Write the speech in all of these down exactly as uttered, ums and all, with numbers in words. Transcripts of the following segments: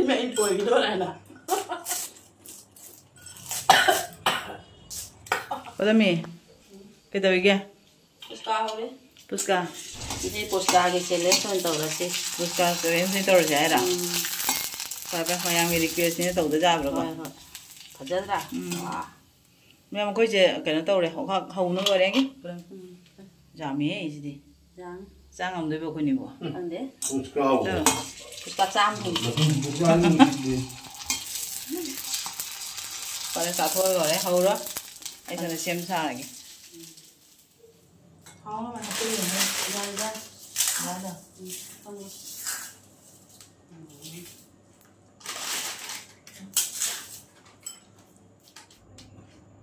ꯃꯩ ꯄꯣꯏꯒꯤꯗꯣꯔꯦꯅ꯫ ꯑꯣꯗꯃꯤ, ꯀꯩꯗꯧꯔꯤꯒꯦ? ꯄꯨꯁꯀꯥ ꯍꯧꯔꯦ꯫ ꯄꯨꯁꯀꯥ꯫ ꯉꯁꯤ ꯄꯨꯁꯀꯥꯒꯤ ꯆꯦꯂꯦꯟꯖ ꯑꯣꯏꯅ ꯇꯧꯔꯁꯤ꯫ ꯄꯨꯁꯀꯥ ꯆꯦꯂꯦꯟꯖ ꯑꯣꯏꯅ ꯇꯧꯔꯁꯤ ꯍꯥꯏꯔ? ꯎꯝ꯫ ꯐꯔꯦ, ꯐꯔꯦ, ꯃꯌꯥꯝꯒꯤ ꯔꯤꯀ꯭ꯋꯦꯁꯅꯤꯅ ꯇꯧꯗ ꯌꯥꯕ꯭ꯔꯣꯀꯣ? ꯍꯣꯏ, ꯍꯣꯏ꯫ ꯐꯖꯗ꯭ꯔꯥ? ꯎꯝ꯫ ꯋꯥ꯫ ꯃꯌꯥꯝ, ꯑꯩꯈꯣꯏꯁꯦ ꯀꯩꯅꯣ ꯇꯧꯔꯦ, ꯍꯧ-, ꯍꯧ-, ꯍꯧꯅ ꯂꯣꯏꯔꯦ꯫ ꯎꯝ꯫ ꯌꯥꯝꯃꯤꯍꯦ ꯑꯩꯁꯤꯗꯤ꯫ ꯌꯥꯝꯃꯤ꯫ ꯆꯥ ꯉꯝꯗꯣꯏꯕ ꯑꯩꯈꯣꯏꯅꯤꯕꯨ? ꯈꯪꯗꯦ꯫ ꯄꯨꯁꯀꯥ ꯍꯧꯔꯦ꯫ ꯆꯥ꯫ ꯄꯨꯁꯀꯥ ꯆꯥꯝ ꯍꯦꯟ꯫ ꯃꯇꯨꯝ ꯄꯨꯁꯀꯥ ꯑꯅꯤ ꯁꯤꯗꯤ꯫ ꯐꯔꯦ, ꯆꯥꯊꯣꯛꯑ ꯂꯣꯏꯔꯦ, ꯍꯧꯔꯣ꯫ ꯑꯩ ꯁꯣꯝꯗ ꯁꯦꯝ ꯁꯥꯔꯒꯦ꯫ ꯍꯥꯎꯅꯕ ꯍꯥꯞꯆꯤꯜꯂꯨꯅꯦ꯫ ꯌꯥꯔꯦꯗ꯫ ꯌꯥꯔꯦꯗ꯫ ꯎꯝ, ꯊꯝꯃꯣ꯫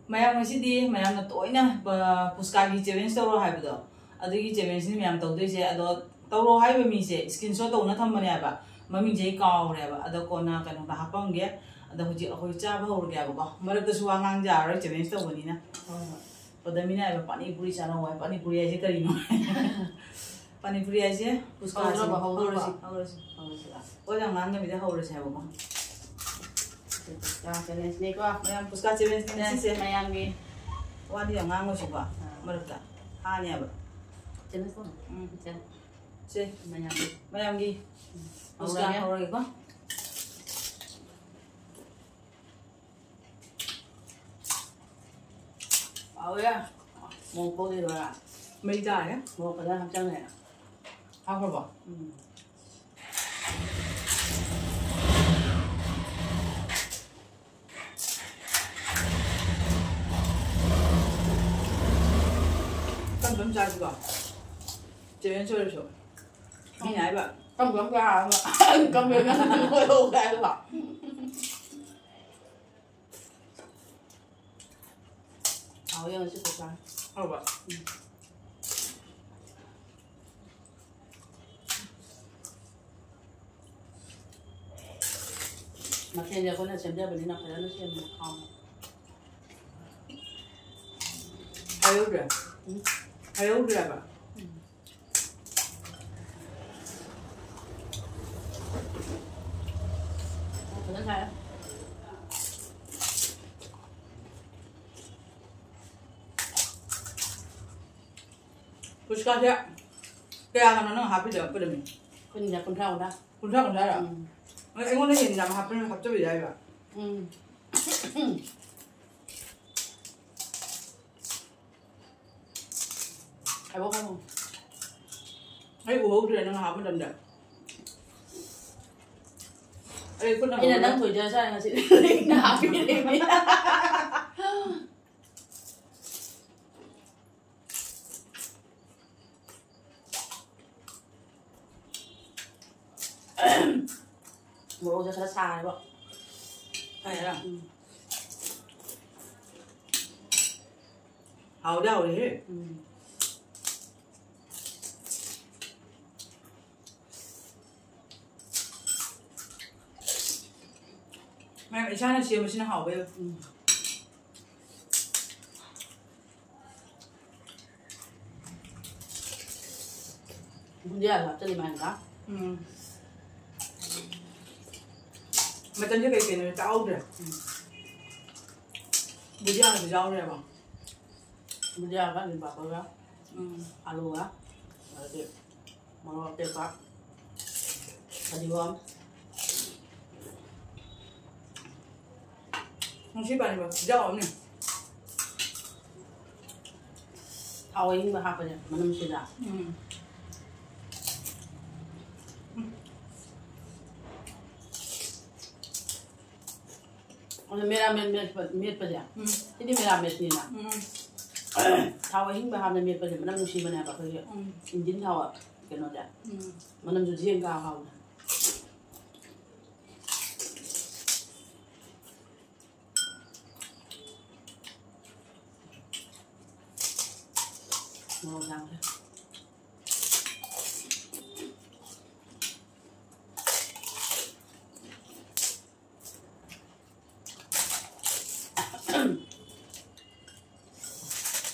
ꯃꯌꯥꯝ, ꯉꯁꯤꯗꯤ ꯃꯌꯥꯝꯅ ꯇꯣꯏꯅ, ꯑ, ꯄꯨꯁꯀꯥꯒꯤ ꯆꯦꯂꯦꯟꯖ ꯇꯧꯔꯣ ꯍꯥꯏꯕꯗꯣ, ꯑꯗꯨꯒꯤ ꯆꯦꯂꯦꯟꯖꯅꯤ ꯃꯌꯥꯝ ꯇꯧꯗꯣꯏꯁꯦ꯫ ꯑꯗꯣ ꯇꯧꯔꯣ ꯍꯥꯏꯕ ꯃꯤꯁꯦ ꯁ꯭ꯀꯔꯤꯟ ꯁꯣꯠ ꯇꯧꯅ ꯊꯝꯕꯅꯦꯕ, ꯃꯃꯤꯡꯁꯦ ꯑꯩ ꯀꯥꯎꯔꯦꯕ꯫ ꯑꯗꯣ ꯀꯣꯟꯅ ꯀꯩꯅꯣꯗ ꯍꯥꯞꯄꯝꯒꯦ꯫ ꯑꯗꯣ ꯍꯧꯖꯤꯛ ꯑꯩꯈꯣꯏ ꯆꯥꯕ ꯍꯧꯔꯒꯦꯕꯀꯣ꯫ ꯃꯔꯛꯇꯁꯨ ꯋꯥ ꯉꯥꯡꯖꯔꯔꯣꯏ, ꯆꯦꯂꯦꯟꯖ ꯇꯧꯕꯅꯤꯅ꯫ ꯍꯣꯏ, ꯍꯣꯏ꯫ ꯄꯗꯃꯤꯅ ꯍꯥꯏꯕ, "ꯄꯥꯅꯤꯄꯨꯔꯤ ꯆꯥꯔꯛꯑꯣ" ꯍꯥꯏ꯫ ꯄꯥꯅꯤꯄꯨꯔꯤ ꯍꯥꯏꯁꯦ ꯀꯔꯤꯅꯣ? ꯄꯥꯅꯤꯄꯨꯔꯤ ꯍꯥꯏꯁꯦ ꯄꯨꯁꯀꯥꯁꯦ꯫ ꯍꯧꯔꯕ, ꯍꯧꯔꯕ? ꯍꯧꯔꯁꯤ, ꯍꯧꯔꯁꯤ꯫ ꯍꯧꯔꯁꯤꯔ? ꯋꯥ ꯌꯥꯝ ꯉꯥꯡꯗꯕꯤꯗ ꯍꯧꯔꯁꯦ ꯍꯥꯏꯕꯀꯣ꯫ ꯄꯨꯁꯀꯥ ꯆꯦꯂꯦꯟꯖꯅꯤꯀꯣ꯫ ꯃꯌꯥꯝ ꯄꯨꯁꯀꯥ ꯆꯦꯂꯦꯟꯖꯅꯤ ꯁꯦ, ꯉꯁꯤꯁꯦ꯫ ꯃꯌꯥꯝꯒꯤ꯫ ꯋꯥꯗꯤ ꯌꯥꯝ ꯉꯥꯡꯉꯣꯏꯁꯤꯀꯣ꯫ ꯑꯥ꯫ ꯃꯔꯛꯇ ꯍꯥꯅꯦꯕ꯫ ꯆꯦꯂꯦꯟꯖ ꯇꯧꯔꯣ꯫ ꯎꯝ꯫ ꯁꯦ꯫ ꯁꯦ꯫ ꯃꯌꯥꯝꯒꯤ꯫ ꯃꯌꯥꯝꯒꯤ꯫ ꯎꯝ꯫ ꯄꯨꯁꯀꯥ ꯍꯧꯔꯒꯦ꯫ ꯍꯧꯔꯒꯦꯀꯣ꯫ ꯍꯥꯎꯋꯦ꯫ ꯃꯣꯔꯣꯛ ꯀꯣꯠꯂꯤꯔꯣ? ꯃꯩ ꯇꯥꯔꯦ꯫ ꯃꯣꯔꯣꯛ ꯐꯖꯅ ꯍꯥꯞꯆꯜꯂꯦ꯫ ꯍꯥꯞꯈ꯭ꯔꯕꯣ? ꯎꯝ꯫ ꯀꯔꯝ ꯀꯔꯝ ꯆꯥꯁꯤꯕꯣ? ꯆꯦꯂꯦꯟꯖ ꯑꯣꯏꯔꯁꯨ꯫ ꯃꯤꯅ ꯍꯥꯏꯕ꯫ ꯀꯔꯝ ꯀꯔꯝ ꯆꯥꯔꯒ ꯀꯝꯄ꯭ꯂꯦꯟ ꯀꯣꯏꯍꯧꯒꯦ ꯍꯥꯏꯕ? ꯍꯥꯎꯋꯦ ꯉꯁꯤ ꯄꯀꯣꯔꯥ꯫ ꯍꯥꯎꯕ꯭ꯔꯣ? ꯎꯝ꯫ ꯃꯊꯦꯜꯁꯦ ꯑꯩꯈꯣꯏꯅ ꯁꯦꯝꯖꯕꯅꯤꯅ ꯐꯖꯅ ꯁꯦꯝꯕ ꯍꯥꯎꯅ꯫ ꯍꯥꯏꯍꯧꯗ꯭ꯔꯦ? ꯎꯝ꯫ ꯍꯥꯏꯍꯧꯗ꯭ꯔꯦꯕ? ꯎꯝ꯫ ꯐꯖꯅ ꯁꯥꯏ꯫ ꯐꯨꯁꯀꯥꯁꯦ ꯀꯌꯥ ꯀꯅꯣ ꯅꯪ ꯍꯥꯞꯄꯤꯗꯣ? ꯄꯤꯔꯝꯃꯤ꯫ ꯑꯩꯈꯣꯏꯅ ꯀꯨꯟꯊ꯭ꯔꯥ, ꯀꯨꯟꯊ꯭ꯔꯥ꯫ ꯀꯨꯟꯊ꯭ꯔꯥ, ꯀꯨꯟꯊ꯭ꯔꯥꯔꯣ? ꯎꯝ꯫ ꯅꯣꯏ ꯑꯩꯉꯣꯟꯗ ꯍꯦꯟꯅ ꯌꯥꯝ ꯍꯥꯞꯄ-, ꯍꯥꯞꯆꯕ ꯌꯥꯏꯕ꯫ ꯎꯝ꯫ ꯍꯥꯏꯕ ꯈꯪꯉꯨ꯫ ꯑꯩ ꯎꯍꯧꯗ꯭ꯔꯦ ꯅꯪ ꯍꯥꯞꯄ ꯃꯇꯝꯗ꯫ ꯑꯩ ꯈꯨꯠꯅ ꯑꯩꯅ ꯍꯧꯔꯒ ꯅꯪ ꯊꯣꯏꯖꯔꯁꯨ ꯍꯥꯏꯅ ꯉꯁꯤ ꯅꯪꯅ ꯍꯥꯞꯄꯤꯔꯦꯃꯤ꯫ ꯃꯣꯔꯣꯛꯁꯦ ꯈꯔ ꯁꯥꯔꯦꯕ꯫ ꯐꯔꯦ꯫ ꯎꯝ꯫ ꯍꯥꯎꯗꯤ ꯍꯥꯎꯔꯦꯍꯦ꯫ ꯎꯝ꯫ ꯃꯌꯥꯝ ꯏꯁꯥꯅ ꯁꯦꯝꯕꯁꯤꯅ ꯍꯥꯎꯕ ꯍꯦꯜꯂꯤ꯫ ꯎꯝ꯫ ꯕꯨꯟꯗꯤꯌꯥꯁꯨ ꯍꯥꯞꯆꯜꯂꯤ ꯃꯥꯏꯅ꯫ ꯎꯝ꯫ ꯃꯆꯜꯁꯦ ꯀꯩ ꯀꯩꯅꯣ ꯇꯥꯛꯍꯧꯗ꯭ꯔꯦ꯫ ꯎꯝ꯫ ꯕꯨꯟꯗꯤꯌꯥꯁꯨ ꯌꯥꯎꯔꯦꯕ꯫ ꯕꯨꯟꯗꯤꯌꯥꯒ, ꯅꯤꯝ ꯄꯥꯄꯔꯒ, ꯎꯝ꯫ ꯑꯂꯨꯒ, ꯑꯗꯒꯤ ꯃꯣꯔꯣꯛ ꯑꯇꯦꯛꯄ, ꯐꯗꯤꯒꯣꯝ꯫ ꯅꯨꯡꯁꯤ ꯄꯥꯟꯕ ꯈꯨꯌꯥꯎ ꯑꯃꯅꯤ꯫ ꯊꯥꯎ ꯑꯍꯤꯡꯕ ꯍꯥꯞꯄꯁꯦ ꯃꯅꯝ ꯅꯨꯡꯁꯤꯗ꯭ꯔꯥ? ꯎꯝ꯫ ꯑꯗꯣ ꯃꯦꯔꯥꯃꯦꯠ ꯃꯦꯠꯄ-, ꯃꯦꯠꯄꯁꯦ, ꯎꯝ꯫ ꯁꯤꯗꯤ ꯃꯦꯔꯥꯃꯦꯠꯅꯤꯅ꯫ ꯎꯝ꯫ ꯊꯥꯎ ꯑꯍꯤꯡꯕ ꯍꯥꯞꯅ ꯃꯦꯠꯄꯁꯦ ꯃꯅꯝ ꯅꯨꯡꯁꯤꯕꯅꯦꯕ ꯑꯩꯈꯣꯏꯒꯤ ꯎꯝ꯫ ꯏꯟꯖꯤꯟ ꯊꯥꯎ ꯀꯩꯅꯣꯁꯦ꯫ ꯎꯝ꯫ ꯃꯅꯝꯁꯨ ꯖꯦꯡꯒ ꯍꯥꯎꯅ꯫ ꯃꯣꯔꯣꯛ ꯌꯥꯝꯈ꯭ꯔꯦ꯫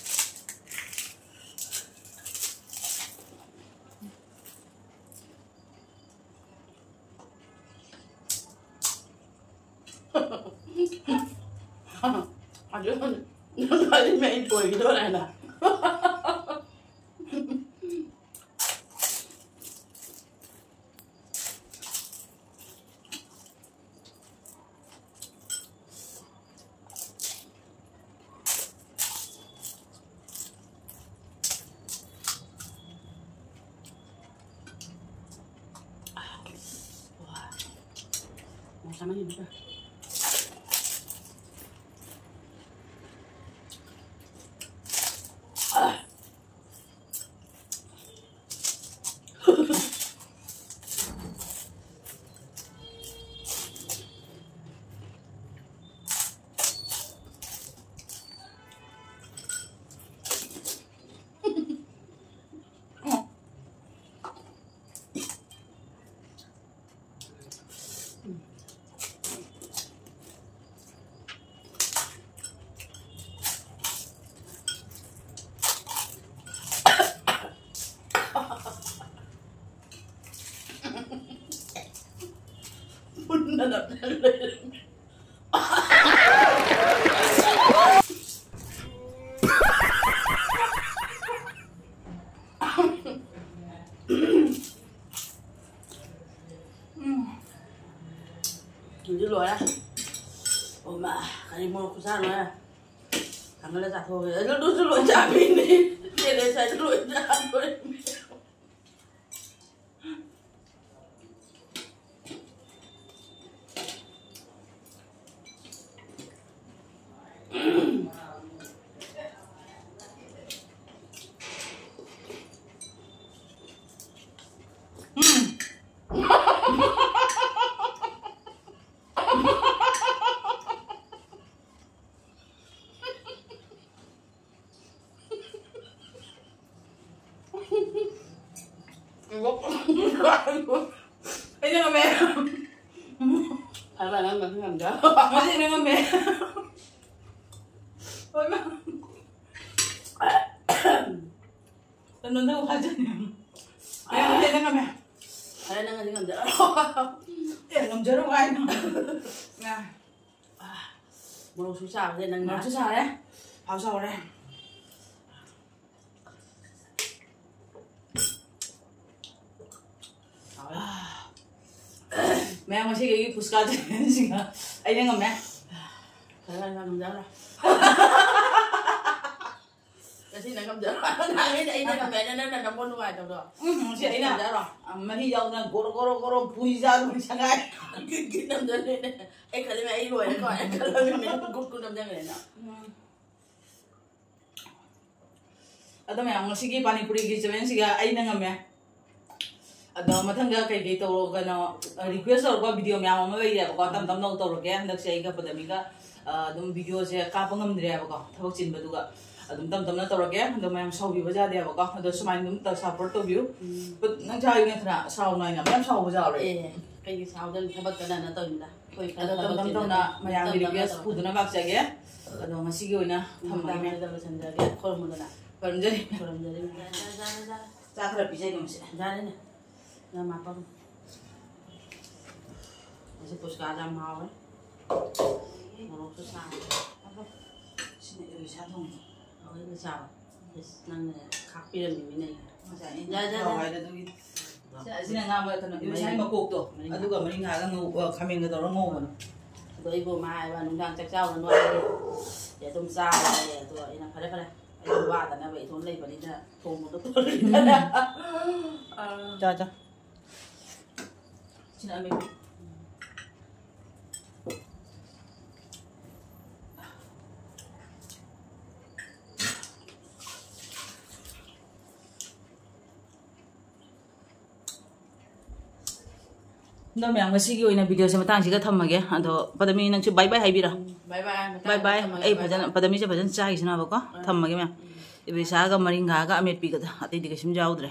ꯑꯗꯨ ꯅꯪ ꯈꯜꯂꯤꯃꯦ ꯑꯩ ꯇꯣꯏꯈꯤꯗꯣꯔꯦ ꯍꯥꯏꯅ꯫ ꯃꯨꯟꯗꯅ ꯂꯩꯔꯝꯃꯦ꯫ ꯎꯝ꯫ ꯁꯤꯗꯤ ꯂꯣꯏꯔꯦ꯫ ꯑꯣ ꯃꯥ, ꯀꯔꯤ ꯃꯣꯔꯣꯛ ꯈꯨꯆꯥ ꯂꯣꯏꯔꯦ꯫ ꯊꯥꯡꯒꯠꯂ ꯆꯥꯊꯣꯛꯑꯒꯦ꯫ ꯑꯗꯨ, ꯑꯗꯨꯁꯨ ꯂꯣꯏ ꯆꯥꯕꯤꯅꯤ꯫ ꯆꯦꯂꯦ ꯁꯥꯏꯗ ꯂꯣꯏ ꯆꯥꯗꯣꯔꯦ꯫ ꯑꯩꯅ ꯉꯝꯃꯦ꯫ ꯐꯔꯦ ꯐꯔꯦ, ꯅꯪ ꯉꯝꯁꯨ ꯉꯝꯗ꯭ꯔꯦ꯫ ꯉꯁꯤ ꯑꯩꯅ ꯉꯝꯃꯦ꯫ ꯍꯣꯏ, ꯃꯥ꯫ ꯇꯟꯗꯟꯗ ꯑꯃꯨꯛ ꯍꯥꯏꯖꯟꯅꯤ꯫ ꯑꯩ ꯉꯁꯤ ꯑꯩꯅ ꯉꯝꯃꯦ꯫ ꯐꯔꯦ, ꯅꯪ ꯉꯁꯤ ꯉꯝꯖꯔꯣ꯫ ꯑꯦ, ꯉꯝꯖꯔꯣ ꯀꯥꯏꯅ꯫ ꯑꯥ꯫ ꯃꯣꯔꯣꯛꯁꯨ ꯁꯥꯕꯁꯦ ꯅꯪꯅ ꯃꯣꯔꯣꯛꯁꯨ ꯁꯥꯔꯦ꯫ ꯐꯥꯎ ꯁꯥꯎꯔꯦ꯫ ꯃꯌꯥꯝ, ꯉꯁꯤꯒꯤ ꯑꯩꯒꯤ ꯄꯨꯁꯀꯥ ꯆꯦꯂꯦꯟꯖꯁꯤꯒ ꯑꯩꯅ ꯉꯝꯃꯦ꯫ ꯈꯔ ꯉꯝꯖꯔꯣ꯫ ꯉꯁꯤ ꯅꯪ ꯉꯝꯖꯔꯣ꯫ ꯅꯍꯥꯟꯒꯩꯗꯤ ꯑꯩꯅ ꯉꯝꯃꯦ ꯍꯥꯏꯅ ꯅꯪꯅ ꯅꯪꯕꯨ ꯅꯨꯡꯉꯥꯏꯇꯕꯗꯣ꯫ ꯎꯝ, ꯉꯁꯤ ꯑꯩꯅ ꯉꯝꯖꯔꯣ꯫ ꯃꯍꯤ ꯌꯥꯎꯗꯅ ꯒꯣꯔꯣ ꯒꯣꯔꯣ ꯒꯣꯔꯣ ꯄꯨꯔꯤ ꯆꯥꯗꯧꯔꯤ ꯁꯉꯥꯏ꯫ ꯒꯤꯠ ꯒꯤꯠ ꯅꯝꯖꯜꯂꯦꯅꯦ꯫ ꯑꯩ ꯈꯜꯂꯤꯅꯦ ꯑꯩ ꯂꯣꯏꯔꯦꯀꯣ꯫ ꯑꯩ ꯈꯜꯂꯝꯃꯤꯅꯦ ꯒꯨꯠ ꯒꯨꯠ ꯅꯝꯖꯟꯈ꯭ꯔꯦꯅ꯫ ꯎꯝ꯫ ꯑꯗꯣ ꯃꯌꯥꯝ, ꯉꯁꯤꯒꯤ ꯄꯥꯅꯤꯄꯨꯔꯤꯒꯤ ꯆꯦꯂꯦꯟꯖꯁꯤꯒ ꯑꯩꯅ ꯉꯝꯃꯦ꯫ ꯑꯗꯣ ꯃꯊꯪꯗ ꯀꯩꯀꯩ ꯇꯧꯔꯒꯅꯣ, ꯔꯤꯀ꯭ꯋꯦꯁ ꯇꯧꯔꯛꯄ ꯚꯤꯗꯤꯑꯣ ꯃꯌꯥꯝ ꯑꯃ ꯂꯩꯔꯦꯕꯀꯣ, ꯇꯞ ꯇꯞꯅ ꯇꯧꯔꯒꯦ꯫ ꯍꯟꯗꯛꯁꯦ ꯑꯩꯒ ꯄꯗꯃꯤꯒ, ꯑ, ꯑꯗꯨꯝ ꯚꯤꯗꯤꯑꯣꯁꯦ ꯀꯥꯞꯄ ꯉꯝꯗ꯭ꯔꯦꯕꯀꯣ, ꯊꯕꯛ ꯆꯤꯟꯕꯗꯨꯒ꯫ ꯑꯗꯨꯝ ꯇꯞ ꯇꯞꯅ ꯇꯧꯔꯒꯦ꯫ ꯑꯗꯣ ꯃꯌꯥꯝ ꯁꯥꯎꯕꯤꯕ ꯌꯥꯗꯦꯕꯀꯣ, ꯑꯗꯣ ꯁꯨꯃꯥꯏꯅ ꯑꯗꯨꯝ ꯁꯞꯄꯣꯔꯠ ꯇꯧꯕꯤꯌꯨ꯫ ꯎꯝ꯫ ꯅꯪ ꯁꯥꯎꯔꯤ ꯅꯠꯇ꯭ꯔꯥ? ꯁꯥꯎꯅꯣ ꯍꯥꯏꯅ ꯃꯌꯥꯝ ꯁꯥꯎꯕꯁꯨ ꯌꯥꯎꯔꯦ꯫ ꯑꯦ, ꯀꯩꯒꯤ ꯁꯥꯎꯗꯣꯏꯅꯣ? ꯊꯕꯛ ꯀꯟꯅ ꯇꯧꯔꯤꯃꯤꯗ꯫ ꯑꯩꯈꯣꯏ ꯈꯔ ꯑꯗꯣ ꯇꯞ ꯊꯕꯛ ꯇꯞ ꯆꯤꯟꯕ ꯇꯧꯅ ꯃꯌꯥꯝꯒꯤ ꯇꯞ ꯇꯞꯅ ꯔꯤꯀ꯭ꯋꯦꯁ ꯇꯧꯔꯒꯦ꯫ ꯄꯨꯗꯨꯅ ꯂꯥꯛꯆꯒꯦ꯫ ꯑꯗꯣ ꯉꯁꯤꯒꯤ ꯑꯣꯏꯅ ꯊꯝꯃꯒꯦ꯫ ꯃꯇꯥꯡ ꯑꯁꯤꯗ ꯂꯣꯏꯁꯤꯟꯖꯔꯒꯦ꯫ ꯈꯨꯔꯨꯝꯃꯨꯗꯅ꯫ ꯈꯨꯔꯨꯝꯖꯔꯤ꯫ ꯈꯨꯔꯨꯝꯖꯔꯤ꯫ ꯆꯥ ꯈꯔ ꯄꯤꯖꯒꯦ ꯃꯁꯦ꯫ ꯌꯥꯔꯦꯅꯦ꯫ ꯌꯥꯝ ꯍꯥꯞꯄꯝꯃꯣ꯫ ꯃꯁꯤ ꯄꯨꯁꯀꯥꯗ ꯌꯥꯝ ꯍꯥꯎꯋꯦ꯫ ꯃꯣꯔꯣꯛꯁꯨ ꯁꯥꯏ꯫ ꯁꯤꯅ ꯏꯔꯣꯏꯁꯥ ꯊꯣꯡꯕ꯫ ꯍꯥꯎꯋꯦ, ꯏꯔꯣꯏꯁꯥ꯫ ꯏꯁ, ꯅꯪꯅ ꯈꯥꯛꯄꯤꯔꯝꯃꯤꯅꯤꯅꯦ꯫ ꯉꯁꯥꯏ ꯑꯩꯅ ꯌꯥ, ꯌꯥ, ꯌꯥ꯫ ꯍꯋꯥꯏꯗ ꯑꯗꯨꯒꯤ꯫ ꯁꯤ, ꯑꯁꯤꯅ ꯉꯥ ꯃꯔꯛ ꯀꯩꯅꯣ, ꯏꯔꯣꯏꯁꯥꯒꯤ ꯃꯔꯤꯡ-, ꯃꯀꯣꯛꯇꯣ, ꯃꯔꯤꯡ-, ꯑꯗꯨꯒ ꯃꯔꯤꯡꯈꯥꯒ ꯉꯧ-, ꯑ, ꯈꯥꯃꯦꯟꯒ ꯇꯧꯔꯒ ꯉꯧꯕꯅꯦ꯫ ꯑꯗꯣ ꯑꯩꯕꯨ ꯃꯥ ꯍꯥꯏꯕ, "ꯅꯨꯡꯗꯥꯡ ꯆꯥꯛ ꯆꯥꯎꯔꯅꯨ" ꯍꯥꯏꯌꯦ꯫ ꯑꯗꯨꯝ ꯆꯥꯔꯦ꯫ ꯑꯗꯣ ꯑꯩꯅ, "ꯐꯔꯦ, ꯐꯔꯦ, ꯑꯩ ꯋꯥꯗꯅꯕ ꯏꯇꯣꯝ ꯂꯩꯕꯅꯤꯅ ꯊꯣꯡꯕꯗꯣ ꯇꯧꯔꯤꯗꯅ"꯫ ꯆꯥ, ꯆꯥ꯫ ꯁꯤꯅ ꯑꯃꯦꯠꯄ꯫ ꯑꯗꯣ ꯃꯌꯥꯝ, ꯉꯁꯤꯒꯤ ꯑꯣꯏꯅ ꯚꯤꯗꯤꯑꯣꯁꯦ ꯃꯇꯥꯡꯁꯤꯒ ꯊꯝꯃꯒꯦ꯫ ꯑꯗꯣ ꯄꯗꯃꯤ, ꯅꯪꯁꯨ ꯕꯥꯏ ꯕꯥꯏ ꯍꯥꯏꯕꯤꯔꯣ꯫ ꯕꯥꯏ ꯕꯥꯏ, ꯃꯇꯥꯡ ꯕꯥꯏ ꯕꯥꯏ꯫ ꯊꯝꯃꯒꯦ, ꯑꯩ ꯕꯥꯏ ꯐꯖꯅ, ꯕꯥꯏ꯫ ꯄꯗꯃꯤꯁꯦ ꯐꯖꯅ ꯆꯥꯈꯤꯁꯅꯨꯕꯀꯣ꯫ ꯑꯥ꯫ ꯊꯝꯃꯒꯦ ꯃꯌꯥꯝ꯫ ꯎꯝ꯫ ꯏꯕꯤꯁꯥꯒ ꯃꯔꯤꯡꯒꯥꯒ ꯑꯃꯦꯠꯄꯤꯒꯗ, ꯑꯇꯩꯗꯤ ꯀꯩꯁꯨꯝ ꯌꯥꯎꯗ꯭ꯔꯦ꯫